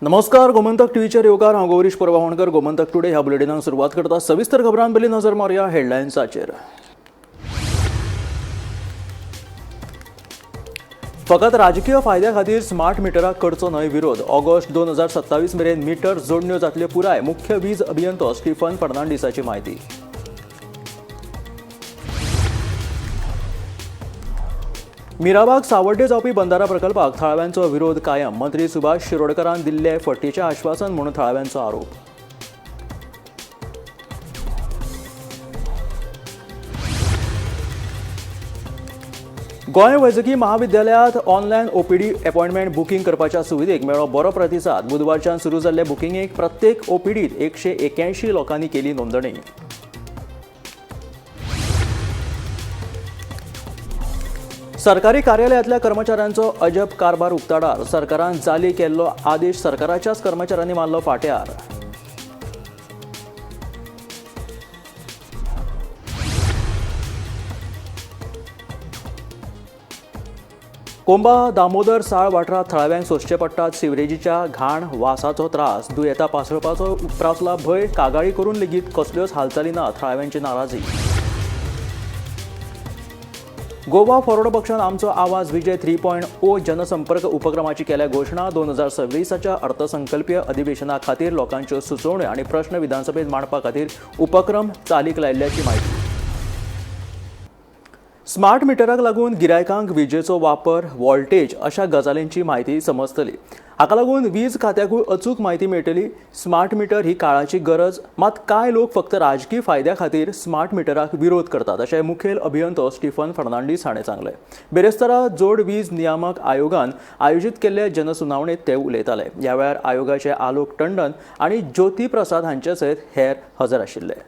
नमस्कार, गोमंतक टीव्हीचेर येवकार. हांव गौरीश प्रभावणकर. गोमंतक टुडे ह्या बुलेटिनाक सुरवात करता. सविस्तर खबरां पयलीं नजर मारुया हेडलायन्साचेर. फकत राजकीय फायद्या खातीर स्मार्ट मिटराक करचो न्हय विरोध. ऑगस्ट 2027 मेरेन मिटर जोडण्यो जातल्यो पुराय. मुख्य वीज अभियंतो स्टीफन फर्नांडीसाची म्हायती. मिराबाग सावड्डे जावपी बंदारा प्रकल्पाक थळाव्यांचो विरोध कायम. मंत्री सुभाष शिरोडकरान दिल्ले फटीचें आश्वासन म्हणून थळाव्यांचो आरोप. गोंय वैजकी महाविद्यालयांत ऑनलायन ओपीडी अपॉयंटमेंट बुकींग करपाच्या सुविधेक मेळ्ळो बरो प्रतिसाद. बुधवारच्यान सुरू जाल्ले बुकिंगेक प्रत्येक ओपीडीत 181 लोकांनी केली नोंदणी. सरकारी कार्यालयांतल्या कर्मचाऱ्यांचो अजब कारभार उक्ताडार. सरकारान जारी केल्लो आदेश सरकाराच्याच कर्मचाऱ्यांनी मारलो फाट्यार. कोंबा दामोदर साळ वाठारांत थळाव्यांक सोंसचे पडटात सिवरेजीच्या घाण वासाचो त्रास. दुयेंतां पासळपाचो उप्रासला भंय. कागाळी करून लेगीत कसल्योच हालचाली ना. थळाव्यांची नाराजी. गोवा फॉरवर्ड पक्षान आमचो आवाज विजय 3.0 जनसंपर्क उपक्रमाची केल्या घोशणा. 2026च्या अर्थसंकल्पीय अधिवेशना खातीर लोकांच्यो सुचोवण्यो आनी प्रश्न विधानसभेत मांडपा खातीर उपक्रम चालीक लायिल्ल्याची म्हायती. स्मार्ट मिटराक लागून गिरायकांक विजेचो वापर, व्होल्टेज अशा गजालींची म्हायती समजतली. हाका लागून वीज खात्याकूय अचूक म्हायती मेळटली. स्मार्ट मिटर ही काळाची गरज, मात कांय लोक फक्त राजकी फायद्या खातीर स्मार्ट मिटराक विरोध करतात अशें मुखेल अभियंतो स्टीफन फर्नांडीस हाणें सांगलें. बिरेस्तारा जोड वीज नियामक आयोगान आयोजीत केल्ले जनसुनावणेंत ते उलयताले. ह्या वेळार आयोगाचे आलोक टंडन आनी ज्योती प्रसाद हांचे सयत हेर हजर आशिल्ले.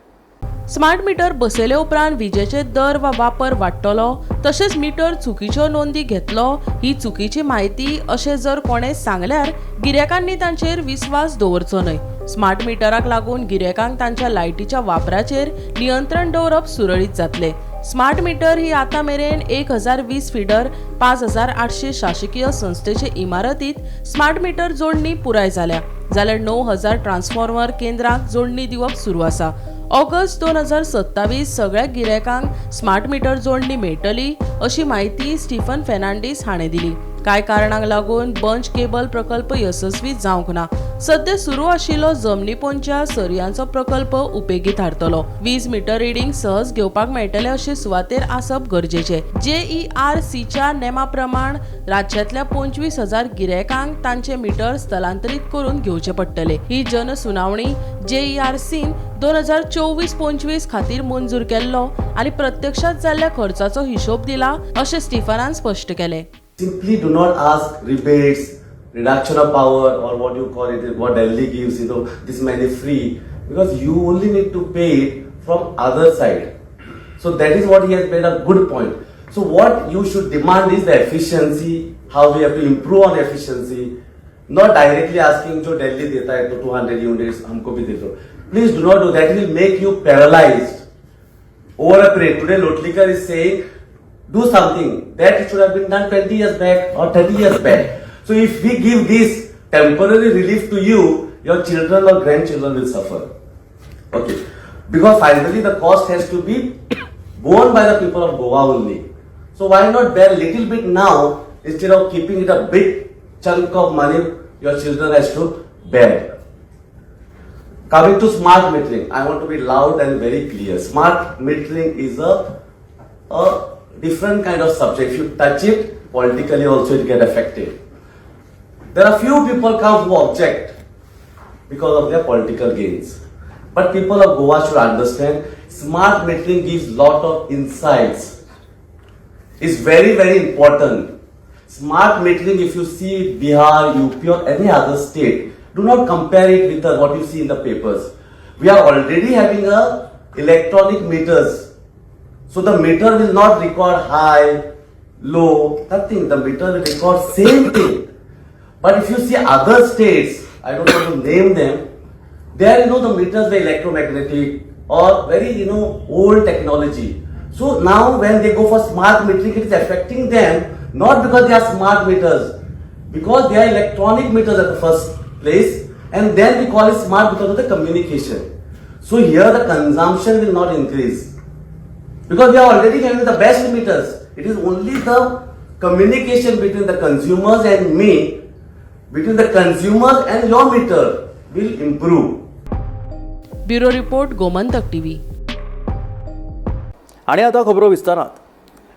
स्मार्ट मिटर बसयले उपरांत विजेचे दर वा वापर वाडटलो, तशेंच मिटर चुकीच्यो नोंदी घेतलो ही चुकीची म्हायती अशें जर कोणें सांगल्यार गिरायकांनी तांचेर विस्वास दवरचो न्हय. स्मार्ट मिटराक लागून गिरायकांक तांच्या लायटीच्या वापराचेर नियंत्रण दवरप सुरळीत जातलें. स्मार्ट मिटर ही आतां मेरेन 1020 फिडर 5800 शासकीय संस्थेचे इमारतीत स्मार्ट मिटर जोडणी पुराय जाल्या, जाल्यार 9000 ट्रान्सफॉर्मर केंद्रांक जोडणी दिवप सुरू आसा. ऑगस्ट 2027 सगळ्या गिरायकांक स्मार्ट मिटर जोडणी मेळटली अशी म्हायती स्टीफन फेर्नांडीस हाणें दिली. कांय कारणांक लागून बंच केबल प्रकल्प येसस्वी जावंक ना. सध्या सुरू आशिल्लो जमनीपोंच्या सरयांचो प्रकल्प उपेगी थारतलो. वीज मिटर रिडींग सहज घेवपाक मेळटले अशे सुवातेर आसप गरजेचें. जेईआरसीच्या नेमा प्रमाण राज्यांतल्या 25,000 गिरायकांक तांचे मिटर स्थलांतरीत करून घेवचे पडटले. ही जनसुनावणी जेईआरसीन 2024-25 खातीर मंजूर केल्लो आनी प्रत्यक्षात जाल्ल्या खर्चाचो हिशोब दिला अशें स्टीफनान स्पश्ट केलें. Simply do not ask rebates, reduction of power, or what you call it, what Delhi gives, this many free, because you only need to pay it from other side. So that is what he has made a good point. So what you should demand is the efficiency, how we have to improve on efficiency, not directly asking जो Delhi देता है तो 200 units हमको भी दे दो. Please do not do that. Will make you paralyzed over a period. Today Lotlikar is saying, do something that should have been done 20 years back or 30 years back. So if we give this temporary relief to you, your children or grandchildren will suffer. Okay. Because finally the cost has to be borne by the people of Goa only. So why not bear little bit now instead of keeping it a big chunk of money your children has to bear. Coming to smart metering, I want to be loud and very clear. Smart metering is a different kind of subject. If you touch it, politically also it get affected. There are few people come who object because of their political gains. But people of Goa should understand, smart metering gives lot of insights. It's very, very important. Smart metering, if you see Bihar, UP or any other state, do not compare it with what you see in the papers. We are already having a electronic meters. So the meter will not record high, low, nothing. The meter will record same thing. But if you see other states, I don't want to name them, there the meters were electromagnetic or very old technology. So now when they go for smart metering, it is affecting them not because they are smart meters, because they are electronic meters at the first place, and then we call it smart because of the communication. So here the consumption will not increase because we are already having the best meters. It is only the communication between the consumers and me, between the consumers and your meter will improve. Bureau report, Gomantak TV. आणि आता खबरो विस्तारात.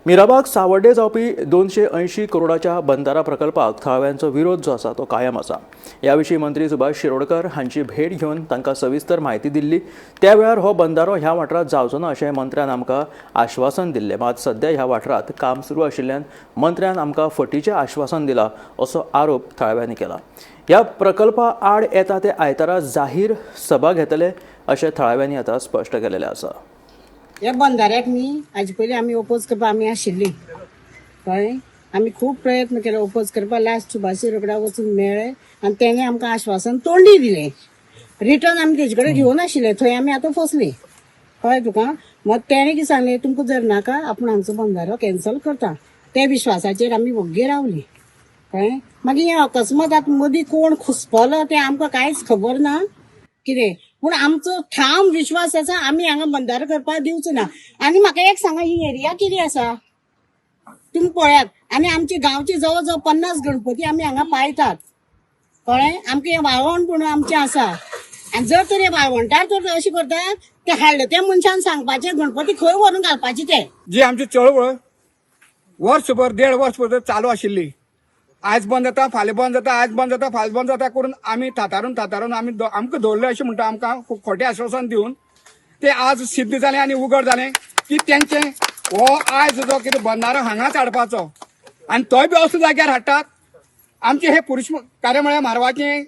मिराबाग सावर्डे जावपी 280 करोडाच्या बंदारा प्रकल्पाक थळाव्यांचो विरोध जो आसा तो कायम आसा. ह्या विशीं मंत्री सुभाष शिरोडकर हांची भेट घेवन तांकां सविस्तर म्हायती दिल्ली. त्या वेळार हो बंदारो ह्या वाठारांत जावचो ना अशें मंत्र्यान आमकां आश्वासन दिल्लें. मात सद्या ह्या वाठारांत काम सुरू आशिल्ल्यान मंत्र्यान आमकां फटीचें आश्वासन दिलां असो आरोप थळाव्यांनी केला. ह्या प्रकल्पा आड येता ते आयतारा जाहीर सभा घेतले अशें थळाव्यांनी आतां स्पश्ट केलेलें आसा. ह्या बंदाऱ्याक न्ही हाजे पयलीं आमी ओपोज करपाक आमी आशिल्ली, कळ्ळें. आमी खूब प्रयत्न केले ओपोज करपाक. लास्ट सुभाष शिरोडकार वचून मेळ्ळे आनी तेणें आमकां आश्वासन तोंडी दिलें. रिटर्न आमी तेजे कडेन घेवन आशिल्ले, थंय आमी आतां फसली, कळ्ळें तुका. मग तेणें कितें सांगलें, तुमकां जर नाका आपूण हांगचो बंदारो कॅन्सल करता. त्या विश्वासाचेर आमी वग्गी रावली, कळ्ळें. मागीर हें अकस्मात आतां मदीं कोण घुसपलो तें आमकां कांयच खबर ना कितें, पूण आमचो ठाम विश्वास आसा आमी हांगा बंदारो करपाक दिवचो ना. आनी म्हाका एक सांगा, ही एरिया कितें आसा तुमी पळयात. आनी आमचे गांवचे जवळ जवळ 50 गणपती आमी हांगा पाळटात, कळ्ळें. आमकां हें वाळवण पूण आमचें आसा. आनी जर तर हे वाळवंटार तर अशें करतात ते हाडले त्या मनशान सांगपाचें गणपती खंय व्हरून घालपाचे ते. जी आमची चळवळ वर्सभर देड वर्सभर चालू आशिल्ली, आयज बंद जाता फाल्यां बंद जाता, आयज बंद जाता फाल्यां बंद जाता करून आमी थातारून थातारून आमी आमकां दवरले अशें म्हणटा. आमकां खूब खोटें आश्वासन दिवन ते आज सिद्ध जालें आनी उगड जालें की तेंचें हो आयज जो कितें बंदारो हांगाच हाडपाचो आनी तोय बी असो जाग्यार हाडटात. आमचें हें पुरुश कार्य म्हळ्यार म्हारवाचें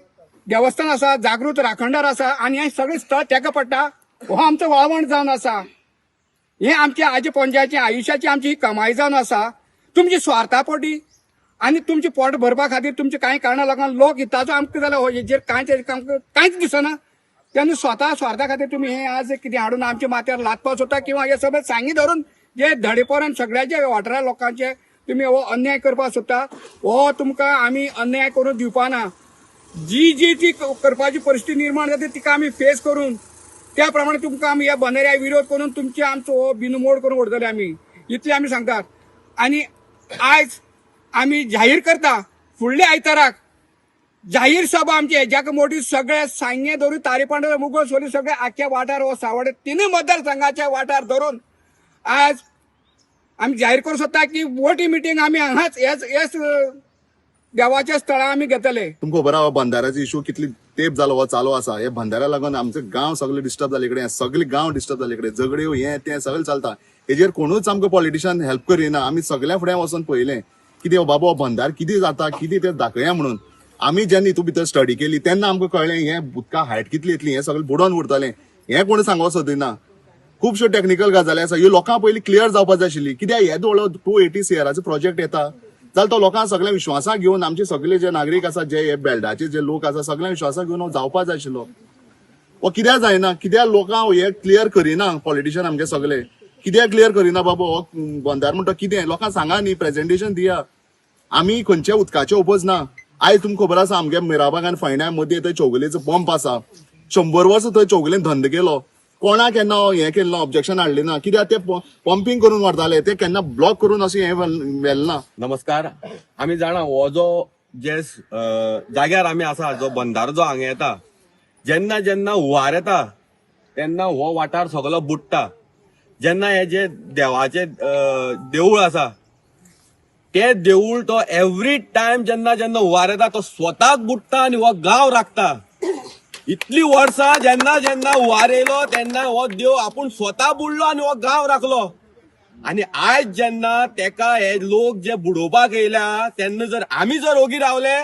देवस्थान आसा, जागृत राखणदार आसा आनी हें सगळें स्थळ तेका पडटा. हो आमचो वाळवण जावन आसा. हें आमच्या आजी पणज्याची आयुश्याची आमची ही कमाई जावन आसा. तुमची स्वार्था पोटी आनी तुमचें पोट भरपा खातीर तुमचे कांय कारणां लागून लोक हिताचो आमकां जाल्यार हो हेजेर कांयच आमकां कांयच दिसना. तेन्ना स्वता स्वार्था खातीर तुमी हें आज कितें हाडून आमच्या माथ्यार लादपाक सोदता किंवा हे सगळें सांगी धरून जे धडेपोरान सगळ्याचे वाठारा लोकांचे तुमी हो अन्याय करपाक सोदता, हो तुमकां आमी अन्याय करून दिवपा ना. जी जी ती करपाची परिस्थिती निर्माण जाता तिका आमी फेस करून त्या प्रमाणे तुमकां आमी ह्या बंदऱ्या विरोध करून तुमचे आमचो हो बिनमोड करून उडतले आमी, इतले आमी सांगतात. आनी आयज आमी जाहीर करता फुडल्या आयताराक जाहीर सभा आमची हेज्याक मोठी सगळे सांगें धरून तारीपांडर मुगो सोली सगळे आख्या वाठार हो सावडे तिनूय मतदारसंघाचे वाठार धरून आज आमी जाहीर करूं सोदता की मोठी मिटींग आमी हांगाच ह्याच ह्याच देवाच्या स्थळां आमी घेतले. तुमकां खबर आहा बंदाऱ्याचो इशू कितली तेप जालो हो चालू आसा. हे बंदाऱ्या लागून आमचे गांव सगळे डिस्टर्ब जाले कडेन, सगळे गांव डिस्टर्ब जाले कडेन, झगड्यो हें तें सगळें चलता. हेजेर कोणूच आमकां पॉलिटिशियन हेल्प करिना. आमी सगळ्या फुडें वचोन पळयलें कितें हो बाबा हो बंदार कितें जाता कितें तें दाखया म्हणून. आमी जेन्ना हितून भितर स्टडी केली तेन्ना आमकां कळ्ळें हें उदका हायट कितली येतली, हें सगळें बुडोन उरतलें, हें कोण सांगो सोदिना. खुबश्यो टॅक्निकल गजाली आसा ह्यो लोकांक पयलीं क्लियर जावपाक जाय आशिल्ली. कित्याक हे व्हडलो 280 सीआराचो प्रोजेक्ट येता जाल्यार तो लोकांक सगळ्या विश्वासाक घेवन आमचे सगळे जे नागरीक आसा, जे हे बेल्टाचे जे लोक आसा, सगळ्या विश्वासाक घेवन हो जावपाक जाय आशिल्लो. हो कित्याक जायना, कित्याक लोकांक हे क्लियर करिना पॉलिटिशियन आमगे सगळे, कित्याक क्लियर करिना बाबा हो बंदार म्हणटा कितें लोकांक सांगा न्ही, प्रेजेंटेशन दिया. आमी खंयच्या उदकाचे ओपोज ना. आयज तुमकां खबर आसा आमगे मिराबाग आनी फैण्या मदीं थंय चौगुलेचो पंप आसा. 100 वर्सां थंय चौगुलेन धंदो केलो, कोणाक केन्ना हें केलें ना, ऑब्जेक्शन हाडलें ना. कित्याक ते पंपींग करून व्हरताले, ते केन्ना ब्लॉक करून अशें हें व्हेलें ना. नमस्कार. आमी जाणा हो जो जे जाग्यार आमी आसा जो बंदारो जो हांगा येता, जेन्ना जेन्ना हुंवार येता तेन्ना हो वाठार सगलो बुडटा. जेन्ना हे जे देवाचे देवूळ आसा ते देवूळ तो एवरी टायम जेन्ना जेन्ना हुंवार येता तो स्वताक बुडटा आनी हो गांव राखता. इतली वर्सां जेन्ना जेन्ना हुंवार येयलो तेन्ना हो देव आपूण स्वता बुडलो आनी हो गांव राखलो. आनी आयज जेन्ना तेका हे लोक जे बुडोवपाक येयल्या तेन्ना जर आमी जर ओगी रावले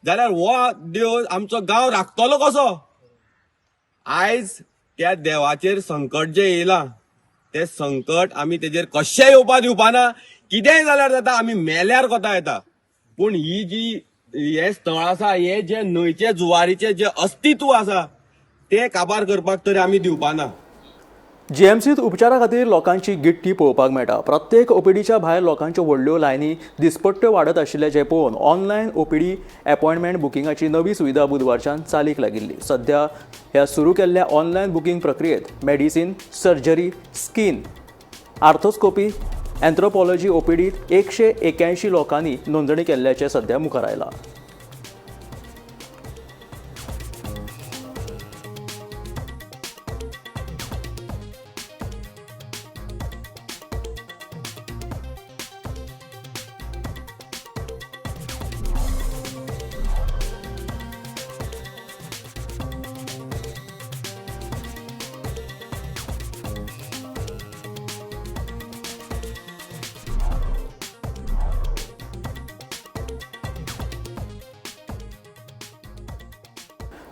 जाल्यार हो देव आमचो गांव राखतलो कसो? आयज त्या देवाचेर संकट जें येयलां तें संकट आमी तेजेर कशें येवपा दिवपा ना. कितेंय जाल्यार जाता, आमी मेल्यार कोता येता, पूण ही जी हें स्थळ आसा, हे जे न्हंयचे जुवारीचें जे अस्तित्व आसा तें काबार करपाक तरी आमी दिवपा ना. जीएमसीत उपचारा खातीर लोकांची गिट्टी पळोवपाक मेळटा. प्रत्येक ओपीडीच्या भायर लोकांच्यो व्हडल्यो लायनी दिसपट्ट्यो वाडत आशिल्ल्याचें पळोवन ऑनलायन ओपीडी अपॉयंटमेंट बुकिंगाची नवी सुविधा बुधवारच्यान चालीक लागिल्ली. सध्या ह्या सुरू केल्ल्या ऑनलायन बुकिंग प्रक्रियेत medicine, surgery, skin, arthroscopy, anthropology ओपीडीत 181 लोकांनी नोंदणी केल्ल्याचें सध्या मुखार आयलां.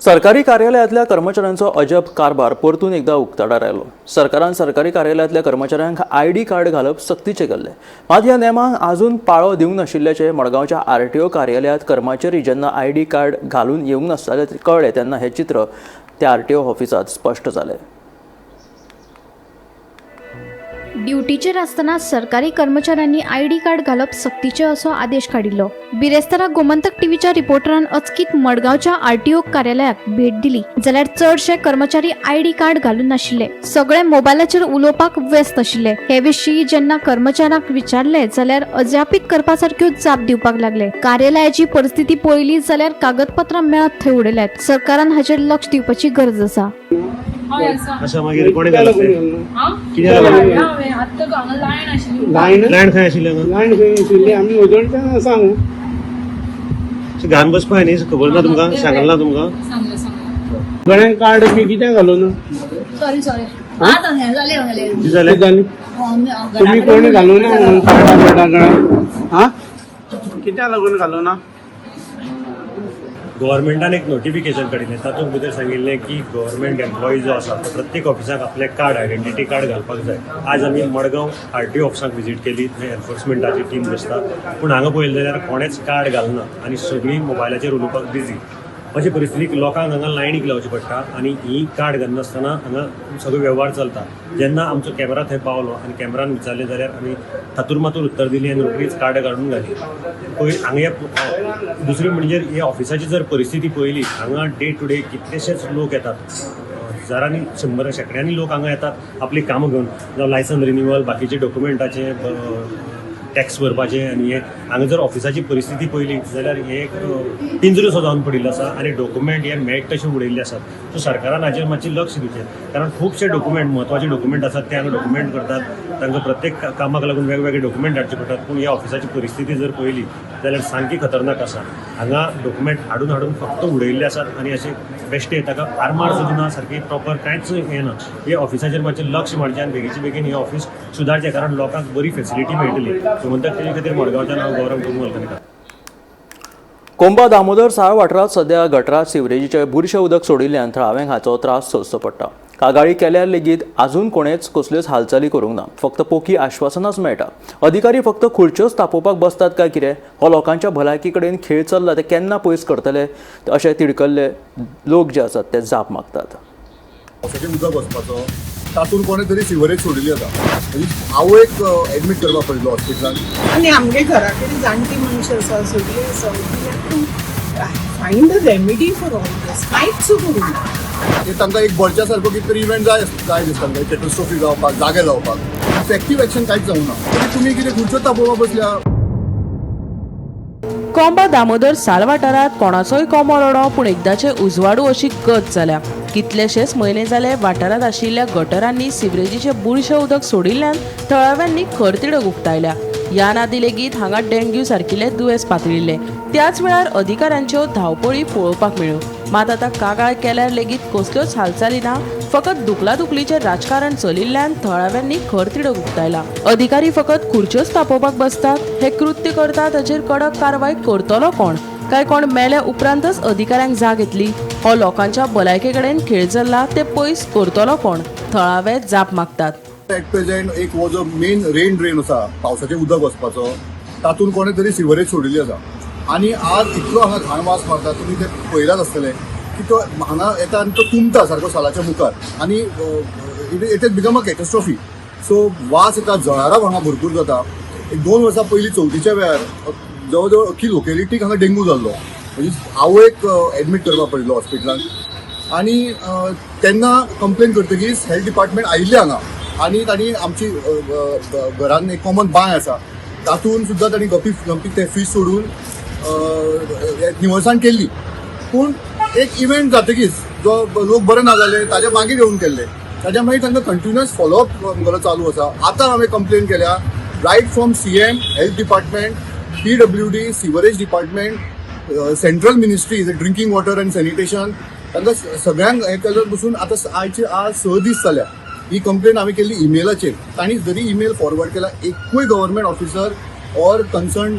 सरकारी कार्यालयातल्या कर्मचाऱ्यांचो अजब कारभार परतून एकदा उक्ताडार आयलो. सरकारान सरकारी कार्यालयातल्या कर्मचाऱ्यांक आयडी कार्ड घालप सक्तीचें केल्लें. मात ह्या नेमांक आजून पाळो दिवंक नाशिल्ल्याचें मडगांवच्या आरटीओ कार्यालयांत कर्मचारी जेन्ना आयडी कार्ड घालून येवंक नासताले कळ्ळें तेन्ना हें चित्र त्या आरटीओ ऑफिसांत स्पश्ट जालें. ड्युटीचेर आसतना सरकारी कर्मचाऱ्यांनी आयडी कार्ड घालप सक्तीचें असो आदेश काडिल्लो. बिरेस्तारा गोमंतक टीव्हीच्या रिपोर्टरान अचकीत मडगांवच्या आरटीओ कार्यालयाक भेट दिली जाल्यार चडशे कर्मचारी आयडी कार्ड घालून नाशिल्ले. सगळे मोबायलाचेर उलोवपाक व्यस्त आशिल्ले. हे विशीं जेन्ना कर्मचाऱ्यांक विचारले जाल्यार अजापीत करपा सारक्यो जाप दिवपाक लागले. कार्यालयाची परिस्थिती पळयली जाल्यार कागदपत्रां मेळत थंय उडयल्यात. सरकारान हाचेर लक्ष दिवपाची गरज आसा. अच्छा, मागीर कोणे घालप? लायन खंय आशिल्ली? लायन खंय आशिल्ली आमी उजळटा सांगू. घाण बसपा न्ही, खबर ना तुमकां? सांगला ना तुमकां? गळ्यान कार्ड बी कित्याक घालून? सॉरी सॉरी, जालें तुमी कोणी घालूं ना म्हणून कार्डा गळ्यान? हा, कित्याक लागून घालूं ना? गव्हर्मेंटान एक नोटिफिकेशन काडिल्लें, तातूंत भितर सांगिल्लें की गव्हर्मेंट एम्प्लॉई जो आसा तो प्रत्येक ऑफिसाक आपलें कार्ड, आयडेंटिटी कार्ड घालपाक जाय. आज आमी मडगांव आरटीओ ऑफिसाक विजीट केली, थंय एनफोर्समेंटाची टीम बसता, पूण हांगा पळयलें जाल्यार कोणेंच कार्ड घालना आनी सगळीं मोबायलाचेर उलोवपाक बिजी. अशे परिस्थितीक लोकांक हांगा लायनीक लावचें पडटा आनी ही कार्ड घालनासतना हांगा सगळो वेव्हार चलता. जेन्ना आमचो कॅमेरा थंय पावलो आनी कॅमेरान विचारलें जाल्यार आमी थातूर मातूर उत्तर दिली आनी रोखडीच कार्डां काडून घाली. पळय हांगा दुसरी म्हणजे हे ऑफिसाची जर परिस्थिती पळयली, हांगा डे टू डे कितलेशेच लोक येतात, हजारांनी शंबर शेंकड्यांनी लोक हांगा येतात आपली कामां घेवन, जावं लायसन रिन्युअल, बाकीचे डॉक्युमेंटाचे, टॅक्स भरपाचे. आनी हे हांगा जर ऑफिसाची परिस्थिती पळयली जाल्यार हे एक पिंजरो जावन पडिल्लो आसा आनी डॉक्युमेंट हे मेळटा तशे उडयल्ले आसात. सो सरकारान हाचेर मातशें लक्ष दिवचें, कारण खुबशे डॉक्युमेंट, म्हत्वाचे डॉक्युमेंट आसात ते हांगा डॉक्युमेंट करतात, तांकां प्रत्येक कामाक लागून वेगवेगळे डॉक्युमेंट हाडचे पडटात. पूण ह्या ऑफिसाची परिस्थिती जर पळयली जाल्यार सामकी खतरनाक आसा. हांगा डॉक्युमेंट हाडून हाडून फक्त उडयल्ले आसात आनी अशे बेश्टे ताका आरमार सुद्दां ना, सारकी प्रॉपर कांयच हें ना. हे ऑफिसाचेर मातशें लक्ष मारचें आनी बेगीचे बेगीन हें ऑफिस सुदारचें, कारण लोकांक बरी फेसिलिटी मेळटली. गोमंतक टीव्ही खातीर मडगांवच्यान हांव गौरव प्रभू मलकनीकर. कोंबा दामोदर साळ वाठारांत सध्या गटरात सिवरेजीचें बुरशें उदक सोडिल्ल्यान थळाव्यांक हाचो त्रास सोंसचो पडटा. कागाळी केल्यार लेगीत आजून कोणेच कसल्योच हालचाली करूंक ना, फक्त पोकी आश्वासनाच मेळटा. अधिकारी फक्त खुर्च्योच तापोवपाक बसतात काय कितें? हो लोकांच्या भलायकी कडेन खेळ चल्ला ते केन्ना पयस करतले अशे तिडकल्ले लोक जे आसात ते जाप मागतात. पावसाचें उदक वचपाचो तातूंत कोणें तरी सिवरेज सोडिल्ली आसा, म्हणजे आवयक एडमीट करपाक पडिल्लो हॉस्पिटलान. आनी आमगे घरा कडेन जाणटी मनशां आसा, सगळीं आसा, find a remedy for all this. कांयच करूंक ना. ते तांकां एक बळच्या सारको कितें तरी इव्हेंट जाय जाय दिसता तांकां, कॅटस्ट्रॉफी जावपाक, जागे जावपाक. इफेक्टीव एक्शन कांयच जावंक ना. तुमी कितें खुर्च्यो तापोवपाक बसल्या. कोंबा दामोदर साळ वाठारांत कोणाचोय कोंबो रडो पूण एकदाचे उजवाडू अशी गत जाल्या. कितलेशेच म्हयने जाले वाठारांत आशिल्ल्या गटरांनी सिवरेजीचें बुरशें उदक सोडिल्ल्यान थळाव्यांनी खर तिडक उक्तायल्या. ह्या नादी लेगीत हांगा डेंग्यू सारकिल्ले दुयेंस पातळिल्ले. त्याच वेळार अधिकाऱ्यांच्यो धांवपळी पळोवपाक मेळ्ळ्यो. मात आतां कागाळ केल्यार लेगीत कसल्योच हालचाली ना, फकत दुकलादुकलीचें राजकारण चलिल्ल्यान थळाव्यांनी खर तिडक उक्तायला. अधिकारी फकत खुर्च्योच तापोवपाक बसतात, हे कृत्य करतात ताचेर कडक कारवाय करतलो कोण? काय कोण मेल्या उपरांतच अधिकाऱ्यांक जाग येतली? हो लोकांच्या भलायके कडेन खेळ चल्ला ते पयस करतलो कोण? थळावे जाप मागतात. एट प्रेझेंट एक हो जो मेन रेन ड्रेन आसा, पावसाचें उदक वचपाचो, तातूंत कोणें तरी सिवरेज सोडिल्ली आसा आनी आज इतलो हांगा घाण वास मारता, तुमी ते पळयलाच आसतलें की तो हांगा येता आनी तो तुंबता सारको सालाच्या मुखार आनी It has become a catastrophe. So वास येता, जळारां हांगा भरपूर जाता. एक 2 वर्सां पयलीं चवथीच्या वेळार जवळ जवळ अख्खी लोकेलिटीक हांगा डेंगू जाल्लो, म्हणजे आवयक एडमीट करपाक पडिल्लो हॉस्पिटलान. आनी तेन्ना कंप्लेन करतकीच हेल्थ डिपार्टमेंट आयिल्लें हांगा आनी तांणी आमची घरान एक कॉमन बांय आसा, तातूंत सुद्दां तांणी गपी गपी ते फीश सोडून निवळसाण केल्ली. पूण एक इव्हेंट जातकीच जो लोक बरे ना जाले, ताच्या मागीर येवन केल्ले. ताच्या मागीर तांकां कंटिन्युअस फॉलोअप आमगेलो चालू आसा. आतां हांवें कंप्लेन केल्या, right from CM, health department, PWD, sewerage department, central ministry, drinking water and sanitation, तांकां सगळ्यांक हें केल्ले पसून आतां आयचे आज 6 दीस जाल्या. ही कंप्लेन हांवें केल्ली इमेलाचेर. तांणी जरी ईमेल फॉरवर्ड केला, एकूय गव्हर्मेंट ऑफिसर ऑर कन्सर्न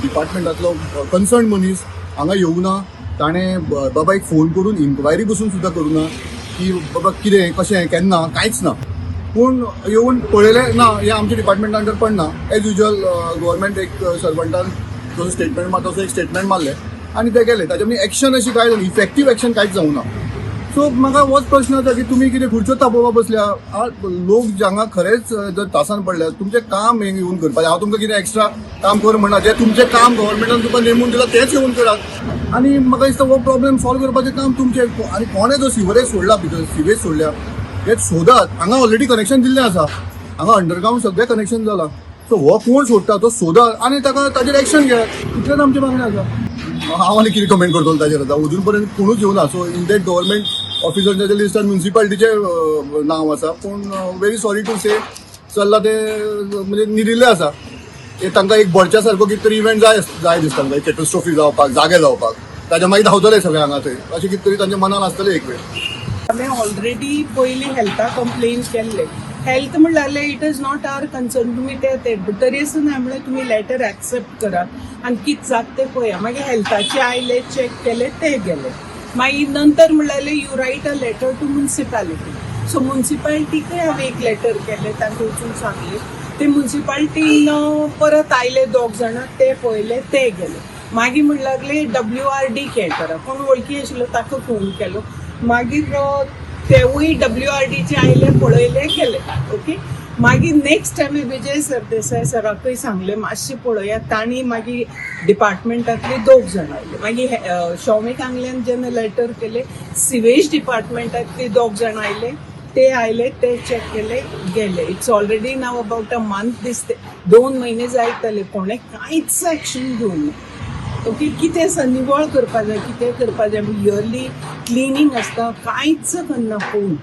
डिपार्टमेंटांतलो कन्सर्न मनीस हांगा येवना. ताणें बाबा एक फोन करून इन्क्वायरी बसून सुद्दां करूना की बाबा कितें, कशें, केन्ना, कांयच ना. पूण येवन पळयलें ना, हें आमच्या डिपार्टमेंटा अंडर पडना. एज युजल गव्हर्मेंट एक सर्वंटान जसो स्टेटमेंट मारता तसो एक स्टेटमेंट मारलें आनी ते गेले. ताच्या मागीर एक्शन अशी कांय इफेक्टीव एक्शन कांयच जावना. सो म्हाका होच प्रश्न आसा की तुमी कितें खुर्च्यो तापोवपा बसल्या? लोक हांगा खरेंच जर त्रासान पडल्या, तुमचें काम हें येवन करपाचें. हांव तुमकां कितें एक्स्ट्रा काम कर म्हणना. जें तुमचें काम गव्हर्मेंटान तुमकां नेमून दिलां तेंच येवन करात. आनी म्हाका दिसता हो प्रॉब्लेम सॉल्व करपाचें काम तुमचें. आनी कोणें जो सिवरेज सोडला भितर, सिवेज सोडल्या, हे सोदात. हांगा ऑलरेडी कनेक्शन दिल्लें आसा, हांगा अंडरग्रावंड सगळें कनेक्शन जालां. सो हो कोण सोडटा तो सोदात आनी ताका ताजेर एक्शन घेयात, इतलेंच आमचें मागणें आसा. हांव आनी कितें कमेंट करतलो ताजेर? आतां अजून पर्यंत कोणूच येवना. सो इन that government ऑफिसरांच्या लिस्टान म्युन्सिपालिटीचें नांव आसा, पूण व्हेरी सॉरी टू से, चल्ला ते म्हणजे न्हिदिल्ले आसा ते. तांकां एक बर्चा सारको कितें तरी इव्हेंट जाय जाय दिसता तांकां, कॅटस्ट्रॉफी जावपाक, जागे जावपाक. ताच्या मागीर धांवतले सगळे हांगा थंय, अशें कितें तरी तांच्या मनान आसतलें एक वेळ. हांवें ऑलरेडी पयलीं हेल्था कंप्लेन केल्ले. हेल्थ म्हणल्यार it is not our concern, तुमी ते तरी आसतना हांवें म्हणलें तुमी लेटर एक्सेप्ट करात आनी कितें जाता तें पळया. मागीर हेल्थाचे आयले, चॅक केले, ते गेले. मागीर नंतर म्हणलें you write a letter to municipality. So मुन्सिपालिटीकय हांवें एक लेटर केलें, तांकां वचून सांगलें. ते मुन्सिपालिटीन परत आयले दोग जाणां, ते पळयले, ते गेले. मागीर म्हणूंक लागले डब्ल्यू आर डी हें करा. कोण वळखी आशिल्लो ताका फोन केलो. मागीर तेवूय डब्ल्यू आर डीचे आयले, पळयले, गेले. ओके, मागीर नेक्स्ट टायम विजय सरदेसाय सराकय सांगलें, मातशें पळोवया. तांणी मागीर डिपार्टमेंटांतले दोग जाण आयले. मागीर शौमीक आंगल्यान जेन्ना लेटर केले, सिवेज डिपार्टमेंटांतले दोग जाण आयले. ते आयले, ते चॅक केले, गेले. It's already now about a month दिसते, 2 म्हयने जायत जाले, कोणें कांयच एक्शन घेवंक ना. ओके, कितें आसा, निवळ करपा जाय, कितें करपा जाय, इयरली क्लिनींग आसता, कांयच करना कोण.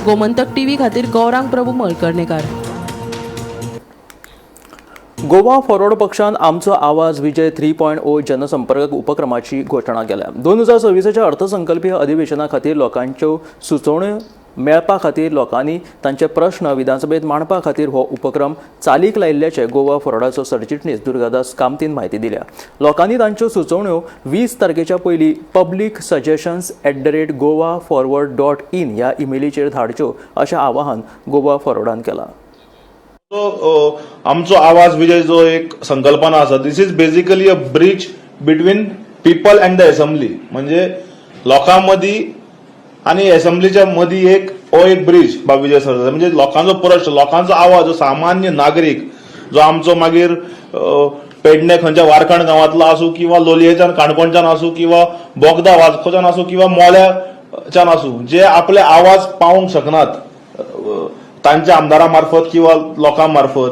गोमंतक टीव्ही खातीर गौरांग प्रभू मळकर्णेकार. गोवा फॉरवर्ड पक्षान आमचो आवाज विजय 3.0 जनसंपर्क उपक्रमाची घोशणा केल्या. 2026च्या अर्थसंकल्पीय अधिवेशना खातीर लोकांच्यो सुचोवण्यो मेळपा खातीर, लोकांनी तांचे प्रश्न विधानसभेत मांडपा खातीर हो उपक्रम चालीक लायिल्ल्याचे गोवा फॉरवर्डाचो सरचिटणीस दुर्गादास कामतीन म्हायती दिल्या. लोकांनी तांच्यो सुचोवण्यो 20 तारखेच्या पयलीं publicsuggestions@goaforward.in ह्या इमेलीचेर धाडच्यो अशें आवाहन गोवा फॉरवर्डान केलां. तो आमचो आवाज विजय जो एक संकल्पना आसा, this is basically a bridge between people and the assembly. म्हणजे लोकां मदीं आनी असेंब्लीच्या मदीं एक हो एक ब्रिज बाब विजय सरदेसाय. म्हणजे लोकांचो प्रश्न, लोकांचो आवाज, जो सामान्य नागरीक जो आमचो मागीर पेडणे खंयच्या वारखंड गांवांतलो आसूं किंवा लोलयेच्यान, काणकोणच्यान आसूं किंवा बोगदा वास्कोच्यान आसूं किंवा मोल्याच्यान आसूं, जे आपले आवाज पावोवंक शकनात तांच्या आमदारा मार्फत किंवा लोकां मार्फत,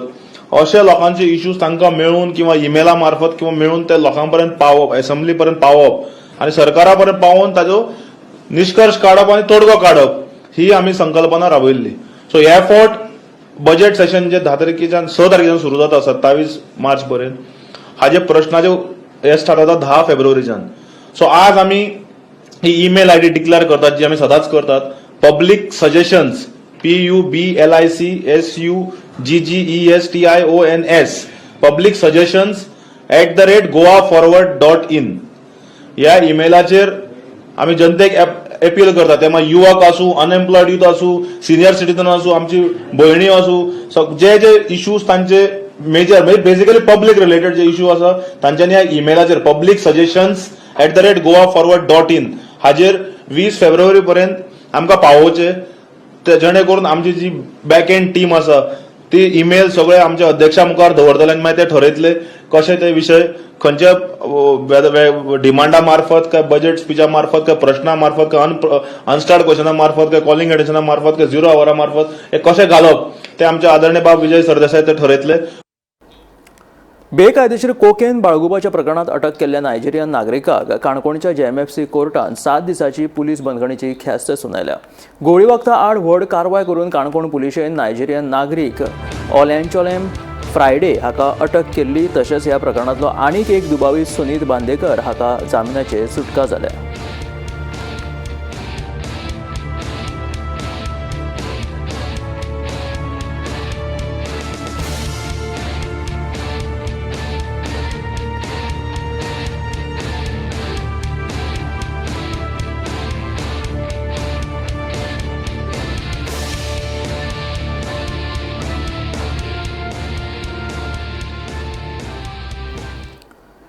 अशे लोकांचे इश्यूज तांकां मेळून किंवा इमेला मार्फत किंवा मेळून ते लोकां पर्यंत पावप, असेंब्ली पर्यंत पावप आनी सरकारा पर्यंत पावोवन ताजो निश्कर्श काडप आनी तोडगो काडप, ही आमी संकल्पना राबयल्ली. सो हे फावट बजेट सेशन जे 10 तारखेच्यान, 6 तारखेच्यान सुरू जाता 27 मार्च पर्यंत, हाजे प्रश्नाचे हे स्टार्ट जाता 10 फेब्रुवारीच्यान. सो आज आमी ही ईमेल आयडी डिक्लेअर करतात, जी आमी सदांच करतात, public suggestions, publicsuggestions, publicsuggestions@goaforward.in ह्या ईमेलाचेर आमी जनतेक अपील करतात. ते मागीर युवक आसूं, अनएम्प्लॉयड युथ आसूं, सिनियर सिटीजन आसूं, आमची भयणी आसूं, जे जे इश्यूज तांचे मेजर, म्हणजे बेसिकली पब्लीक रिलेटेड जे इश्यू आसा, तांच्यांनी ह्या ईमेलाचेर publicsuggestions@goaforward.in हाजेर 20 फेब्रुवारी पर्यंत आमकां पावोवचे. ते ते जेणे करून आमची जी बॅक एंड टीम आसा ती इमेल सगळे आमच्या अध्यक्षा मुखार दवरतले आनी मागीर ते ठरयतले कशे ते विशय खंयच्या डिमांडा मार्फत काय बजेट स्पिचा मार्फत काय प्रश्ना मार्फत काय अनस्टार्ट क्वेश्चना मार्फत काय कॉलिंग अटेन्शना मार्फत काय झिरो आवरा मार्फत हे कशें घालप ते आमचे आदरणीय बाब विजय सरदेसाय ते ठरयतले. बेकायदेशीर कोकेन बाळगुपाच्या प्रकरणात अटक केल्ल्या नायजेरियन नागरिकाक काणकोणच्या जेएमएफसी कोर्टान 7 दिसांची पुलीस बंदखणीची ख्यास्त सुनायल्या. गोळी वखदां आड व्हड कारवाय करून काणकोण पुलिशेन नायजेरियन नागरीक ओलॅनचोलेम फ्रायडे हाका अटक केल्ली. तशेंच ह्या प्रकरणांतलो आनीक एक दुबावीत सुनीत बांदेकर हाका जामिनाचेर सुटका जाल्या.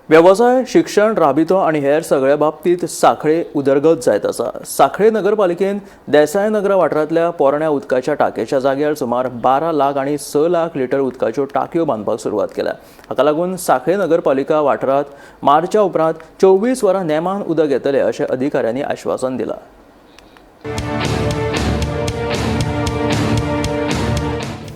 वेवसाय, शिक्षण, राबितो आनी हेर सगळ्या बाबतींत सांखळे उदरगत जायत आसा. सांखळे नगरपालिकेन देसाय नगरा वाठारांतल्या पोरण्या उदकाच्या टाकयेच्या जाग्यार सुमार 12 लाख आनी 6 लाख लिटर उदकाच्यो टाकयो बांदपाक सुरवात केल्या. हाका लागून सांखळे नगरपालिका वाठारांत मार्चा उपरांत 24 वरां नेमान उदक येतलें अशें अधिकाऱ्यांनी आश्वासन दिलां.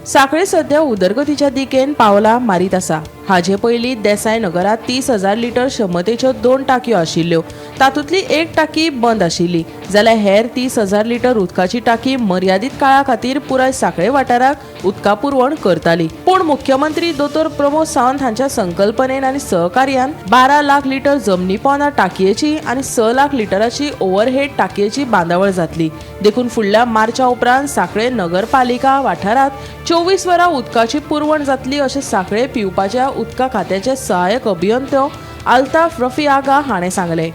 सांखळे सध्या उदरगतीच्या दिकेन पावलां मारीत आसा. हाजे पयलीं देसाय नगरांत 30,000 लिटर क्षमतेच्यो 2 टाकयो आशिल्ल्यो. तातूंतली एक टाकी बंद आशिल्ली, जाल्यार हेर 30,000 लिटर उदकाची टाकी मर्यादीत काळा खातीर पुराय सांखळे वाठाराक उदका पुरवण करताली. पूण मुख्यमंत्री दोतोर प्रमोद सावंत हांच्या संकल्पनेन आनी सहकार्यान 12 लाख लिटर जमनी पोंदा टाकयेची आनी 6 लाख लिटराची ओव्हरहेड टाकयेची बांदावळ जातली. देखून फुडल्या मार्चा उपरांत सांखळे नगरपालिका वाठारांत 24 वरां उदकाची पुरवण जातली अशें सांखळे पिवपाच्या उदका खात्याचे सहाय्यक अभियंतो अल्ताफ रफी आगा हाणें सांगलें.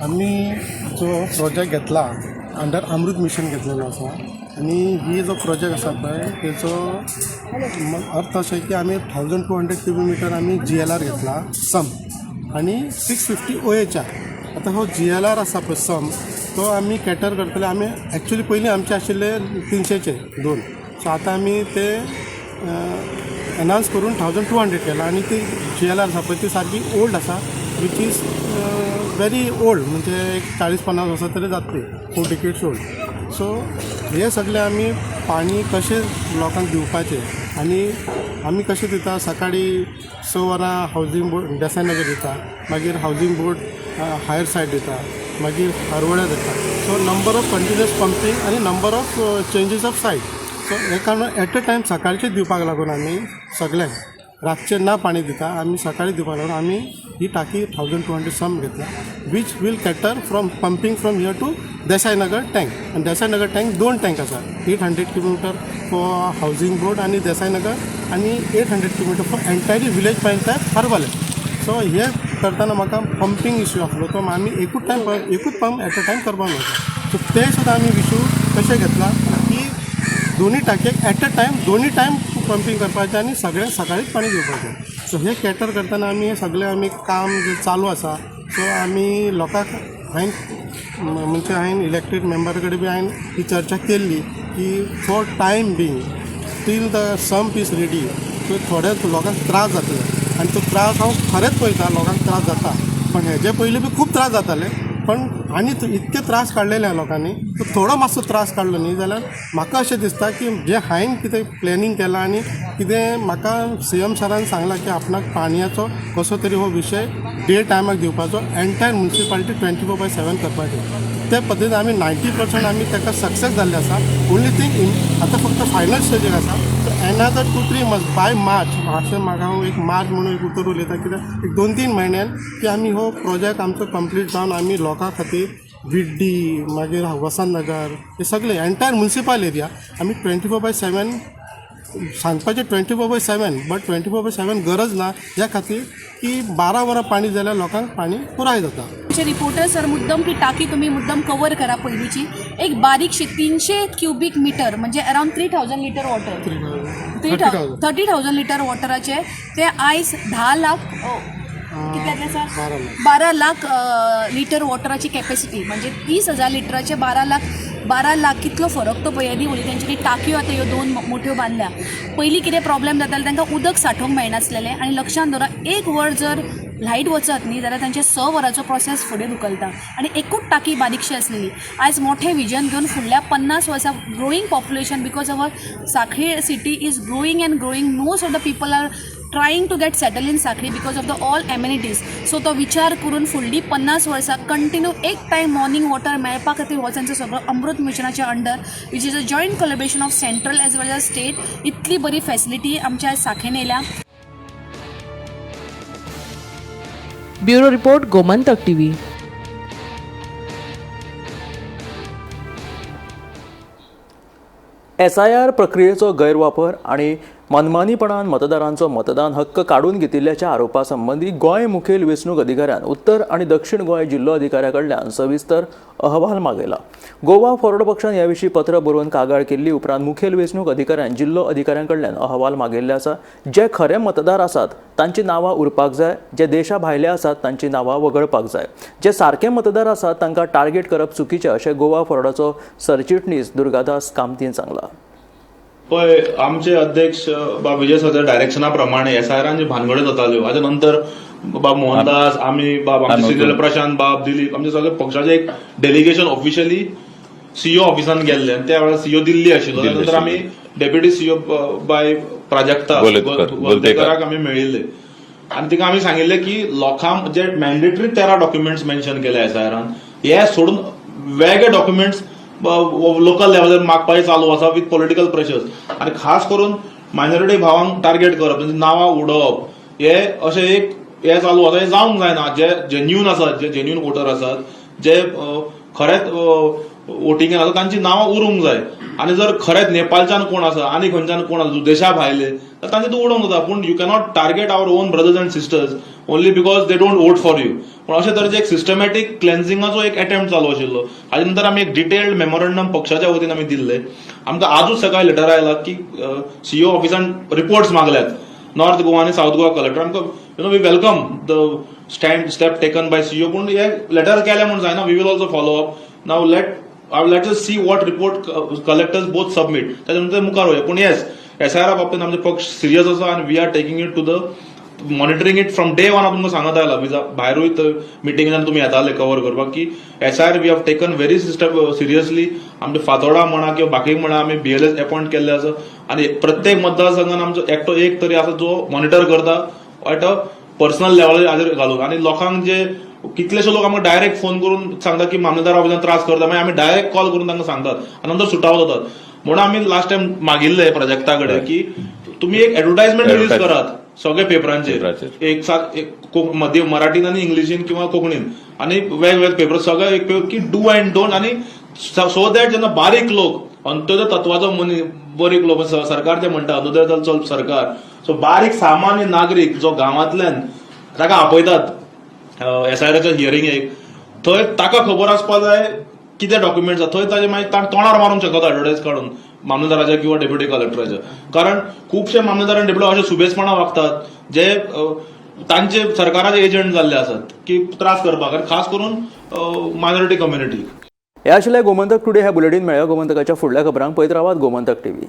आमी जो प्रोजेक्ट घेतला अंडर अमृत मिशन घेतलेलो आसा आनी ही जो प्रोजेक्ट आसा पळय तेचो अर्थ अशें की आमी 1200 क्युबीक मिटर आमी GLR घेतला सम आनी 650 OHR. आतां हो GLR आसा पळय सम तो आमी कॅटर करतले. आमी एक्चुली पयलीं आमचे आशिल्ले 300चे 2, सो आतां आमी ते एनहान्स करून 1200 केला आनी ती GLR आसा पळय ती सारकी ओल्ड आसा, which is very old, म्हणजे एक 40-50 वर्सां तरी जातली, 4 decades old. सो हे सगळे आमी पाणी कशें लोकांक दिवपाचें आनी आमी कशें दिता, सकाळी 6 वरां हावजींग बोर्ड देसाय नगर दिता, मागीर हावजींग बोर्ड हायर सायड दिता, मागीर हरवळ्या दिता. So number of continuous pumping आनी number of changes of site. So हे कारण एट अ टायम सकाळचें दिवपाक लागून आमी सगळ्यांक रातचें ना पाणी दिता, आमी सकाळी दिवपाक लागून आमी ही टाकी 1200 सम घेतला, which will cater from pumping from here to Desai Nagar tank. आनी देसाय नगर टँक 2 टँक आसा, 800 किलोमिटर फॉर हावजींग बोर्ड आनी देसाय नगर आनी 800 kilometre for entire village panchayat Harvalem. So हे करतना म्हाका पंपींग इश्यू आसलो तो आमी एकूच टायम एकूच पंप एट अ टायम करपाक मेळटा. सो ते सुद्दां आमी इशू कशें घेतला की दोन्ही टाकयेक एट अ टायम दोन्ही टायम पंपींग करपाचें आनी सगळ्यांक सकाळीच पाणी दिवपाचें. सो हे कॅटर करतना आमी हे सगळें आमी काम जें चालू आसा. सो आमी लोकांक हांवें म्हणजे हांवें इलेक्टेड मेंबरा कडेन बी हांवें ही चर्चा केल्ली की for time being till the sump is ready, so थोड्या लोकांक त्रास जातले आनी तो त्रास हांव खरेंच पळयता लोकांक त्रास जाता, पण हेजे पयलीं बी खूब त्रास जाताले, पण आनी इतके त्रास काडलेले आहा लोकांनी, तो थोडो मातसो त्रास काडलो न्ही जाल्यार म्हाका अशें दिसता की जें हांवें कितें प्लॅनिंग केलां आनी कितें म्हाका CM सरान सांगलां की आपणाक पाणयाचो कसो तरी हो विशय डे टायमाक दिवपाचो, एन्टायर मुन्सिपालिटी 24/7 करपाचें. ते पद्दतीन आमी 90% आमी ताका सक्सेस जाल्ले आसा. ओन्ली थींग आतां फक्त फायनल स्टेजीर आसा. So another 2-3 months by March, अशें म्हाका हांव एक मार्च म्हणून एक उतर उलयता कित्याक एक 2-3 म्हयन्यान की आमी हो प्रोजेक्ट आमचो कंप्लीट जावन आमी लोकां खातीर विड्डी मागीर वसंत नगर हे सगळे एन्टायर मुन्सिपाल एरिया आमी 24/7 सांगपाचें 24/7, बट 24/7 गरज ना ह्या खातीर की 12 वरां पाणी जाल्यार लोकांक पाणी पुराय जाता. आमचे रिपोर्टर सर मुद्दम ती टाकी तुम्ही मुद्दम कवर करा पयलींची, एक बारीकशी 300 क्युबीक मिटर म्हणजे अरावंड 3000 लिटर वॉटर, 30,000 लिटर वॉटराचे ते आयज 10 लाख कितले जातले सर? 12 लाख लिटर वॉटराची कॅपॅसिटी, म्हणजे 30,000 लिटराचे 12 लाख. 12 लाख कितलो फरक तो पळय. येदी व्हडली तेंची ती टाकयो आतां ह्यो दोन मोठ्यो बांदल्या. पयलीं कितें प्रॉब्लेम जाताले, तांकां उदक सांठोवंक मेळनासलेलें. आनी लक्षांत दवरा, एक वर जर लायट वचत न्ही जाल्यार तांचे 6 वरांचो प्रोसेस फुडें धुकलता आनी एकूच टाकी बारीकशी आसलेली. आयज मोठें विजन घेवन फुडल्या 50 वर्सां growing population, because our Sanquelim city is growing and growing. Most of the people are trying to get settle in Sanquelim because of the all amenities. So तो विचार करून फुडली 50 वर्सां कंटिन्यू एक टायम मॉर्निंग वॉटर मेळपा खातीर हो तांचो सगळो अमृत मिशनाच्या under, which is a joint collaboration of central as well as state, इतली बरी फॅसिलिटी आमच्या सांखळेन येयल्या. Bureau report, Gomantak TV. SIR प्रक्रियेचो गैरवापर आनी मनमानीपणान मतदारांचो मतदान हक्क काडून घेतिल्ल्याच्या आरोपा संबंदी गोंय मुखेल वेंचणूक अधिकाऱ्यान उत्तर आनी दक्षिण गोंय जिल्लो अधिकाऱ्या कडल्यान सविस्तर अहवाल मागयला. गोवा फॉरवर्ड पक्षान ह्या विशीं पत्र बरोवन कागाळ केल्ली. उपरांत मुखेल वेंचणूक अधिकाऱ्यान जिल्लो अधिकाऱ्यां कडल्यान अहवाल मागयल्ले आसा. जे खरे मतदार आसात तांची नांवां उरपाक जाय, जे देशा भायले आसात तांची नांवां वगळपाक जाय. जे सारके मतदार आसात तांकां टार्गेट करप चुकीचें, अशें गोवा फॉरवर्डाचो सरचिटणीस दुर्गादास कामतीन सांगलां. पळय, आमचे अध्यक्ष बाब विजय सरकार डायरेक्शना प्रमाणे एसआयआरान जी भानगड्यो जाताल्यो, हाच्या नंतर बाब मोहनदास, आमी बाब, आमचे सिनियर प्रशांत बाब, दिलीप, आमचे सगळे पक्षाचे एक डेलिगेशन ऑफिशियली सीओ ऑफिसान गेल्ले आनी त्या वेळार सीओ दिल्ली आशिल्लो. त्या नंतर आमी डेप्युटी सीओ बाय प्राजक्ता गोलतेकराक आमी मेळिल्ले आनी तिका आमी सांगिल्ले की लोकांक जे मॅन्डेटरी 13 डॉक्युमेंट्स मेन्शन केले एसआयआरान, हे सोडून वेगळे डॉक्युमेंट्स लोकल लेवलार मागपाचें चालू आसा विथ पॉलिटिकल प्रेशर्स आनी खास करून मायनॉरिटी भावांक टार्गेट करप, तांची नांवां उडोवप, हे अशें एक हे चालू आसा. हे जावंक जायना. जे जेन्युन आसात, जे जेन्युन वोटर आसात, जे खरेंच वोटिंगेन आसा, तांची नांवां उरूंक जाय. आनी जर खरेंच नेपाळच्यान कोण आसा आनी खंयच्यान कोण आसा देशा भायले, तर तांचे तूं उडोवंक जाता, पूण you cannot target our own brothers and sisters only because they don't vote for you. पूण अशे तरेचे एक सिस्टमॅटीक क्लेन्सिंगाचो एक अटेम्प्ट चालू आशिल्लो. हाजे नंतर आमी एक डिटेल्ड मेमोरंडम पक्षाच्या वतीन आमी दिल्ले. आमकां आजूच सकाळी लेटर आयला की सीओ ऑफिसान रिपोर्ट्स मागल्यात नॉर्थ गोवा आनी सावथ गोवा कलेक्टर. आमकां we welcome the step taken by CO, पूण हे लेटर केले म्हूण जायना. We will also follow up. Now let us see what report collectors both submit. ताच्या नंतर मुखार वया. पूण येस, एसआयआरा बाबतींत आमचे पक्ष सिरियस आसा आनी we are taking it to the monitoring it from day one. तुमकां सांगत आयला, भायरूय मिटिंगान तुमी येताले कवर करपाक की SIR we have taken very system seriously. आमचे फातोडा म्हणा किंवा बाकी म्हणा, आमी बीएलएस अपॉइंट केल्ले आसा आनी प्रत्येक मतदारसंघान आमचो एकटो एक तरी आसा जो मॉनिटर करता एट अ पर्सनल लेवलाचेर हाजेर घालून. आनी लोकांक जे कितलेशे लोक आमकां डायरेक्ट फोन करून सांगता की मामलेदार ऑफिसान त्रास करता, मागीर आमी डायरेक्ट कॉल करून तांकां सांगतात आनी नंतर सुटावो जातात. म्हणून आमी लास्ट टायम मागिल्ले प्राजक्ता कडेन की तुमी एक एडवर्टायजमेंट रिलीज करात सगळे पेपरांचेर, एक सात एक मध्य मराठीन आनी इंग्लिशीन किंवा कोंकणीन आनी वेगवेगळे पेपर सगळे एक पेपर की do and don't, आनी सो that जेन्ना बारीक लोक, अंत्योदय तत्वाचो मनीस, बारीक लोक, सरकार जे म्हणटा अंत्योदय चल सरकार, सो बारीक सामान्य नागरीक जो गांवांतल्यान ताका आपयतात एसआयआराच्या हियरिंगेक, थंय ताका खबर आसपा जाय कितें डॉक्युमेंट्स आसा. थंय ताजे मागीर तोंडार मारूंक शकता एडवर्टायज काडून मामलेदाराच्या किंवा डेप्युटी कलेक्टराच्या, कारण खुबशे मामलेदार आनी डेप्युटी अशे सुबेजपणा वागतात जे तांचे सरकाराचे एजंट जाल्ले आसात की त्रास करपाक आनी खास करून मायनॉरिटी कम्युनिटी. हे आशिल्लें गोमंतक टुडे ह्या बुलेटीन. मेळया गोमंतकाच्या फुडल्या खबरांक. पळयत रावात गोमंतक टीव्ही.